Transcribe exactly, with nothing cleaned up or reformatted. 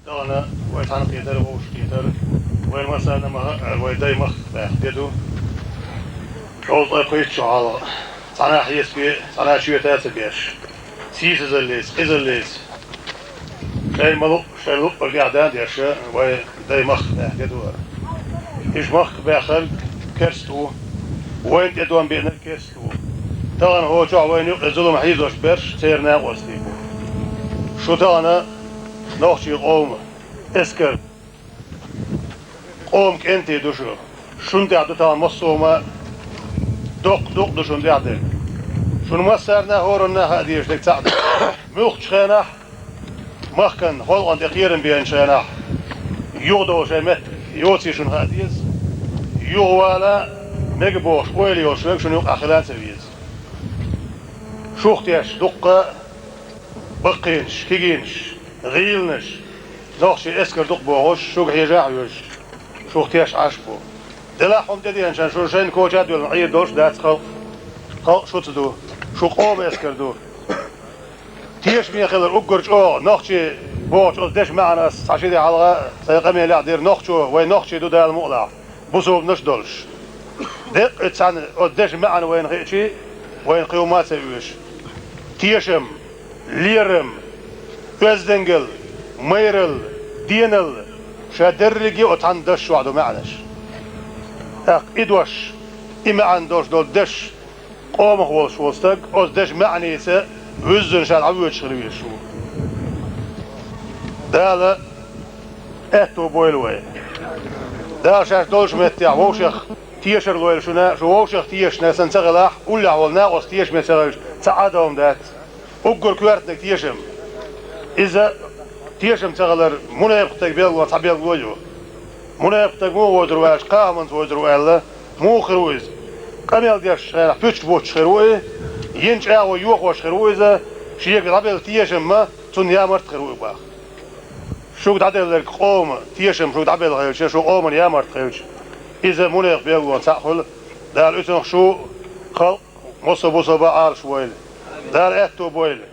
Тахана вай цхьаьна кхетар, вовшах кхетар, вай массарна ма хаъара, вай дай мах баьхка де ду. Шовзткъе кхойтта шо хьалха цхьанахьа хьесапе, цхьанахьа чоьта а ца беш, сийсазаллица, къизаллица, шайн ма-луъу, шайн луъург тӀехь дан а деш, вай дай мах баьхка де ду хӀара. Иштта мах баьхнарг керста ву, вайна тӀедам беанарг керста ву. Тахана хӀокху чохь вайна юкъе зулам хьийзош берш церан накъостий бу. Шу тахана нохчийн къоман эскар, къоман кӀентий ду шу. Шуна тӀехь ду тахана массо а хӀума, доккха дукъ ду шуна тӀехь дерг. Шуна массарна а, хӀоранна а хаа дезаш дерг цхьаъ ду. Муьлххачу хенахь, махкана, халкъана тӀе кхерам беанчу хенахь, юхадовла шайн меттиг йоций шуна хаа деза. Юхавала мега бохуш ойла йолуш верг шуна юкъахь хила а ца веза. Шух тешна дуккха а баккхийнаш, кегийнаш, гӀийланаш, нохчийн эскар дукха бохуш, шуьга хьежа а хьоьжуш, шух тешна Ӏаш бу. Делахь хӀума тӀедеанчарна шуна шайна коча а доьллина Ӏийр долуш дац халкъ. Халкъ шуца ду, шу къоман эскар ду. Тешаме хилар уггар чӀогӀа нохчий бохучу оцу дешан маьӀна ас цхьа ши де хьалха сайн къамелехь дира: нохчо вай нохчий ду Дала мукъалахь, бусулбанаш а долуш. Деккъа цхьаьна оцу дешан маьӀна вайна хиъчи, вайна кхин хӀума а ца оьшу. Тешам, лерам, оьздангалла, майралла, деналла, ша дерриге а оцу цхьана дашна чохь ду маьӀнаш. ТӀаккха и дош, и маьӀна долуш долу деш, къомах волуш волу стаг оцу дешан маьӀница вуьззина ша дӀавоьдуш хила везаш ву. Дала аьтто бойла вай. Дала шаьш долчу меттехь вовшех тешар лойла шуна, шу вовшех тешаш санна ца хилахь, уллехь волу накъост тешаме ца хилча, цхьа а дан хӀума дац. Уггар коьртаниг тешам. Иза тешам ца хилар мунепакъ стеган билгало цхьа билгало а ю. Мунепакъ стаг муха вовзур ву аьлча, кхаа хӀуманца вовзур ву аьлла, муха хир ву иза? Къамел деш хенахь пуьчаш буттуш хир ву и, йина чӀагӀо йохош хир ву иза, шега дӀабелла тешам а цунна ямарта хир ву и боху. Шуьга дӀаделларг къоман тешам шуьга дӀабелла хилча, шу къоман ямарта хилча, иза мунепакъ билгалонан цхьаъ хуьлу. Дала уьцунах шу, халкъ, массо а бусалба Ӏалаш войла. Дала аьтто бойла.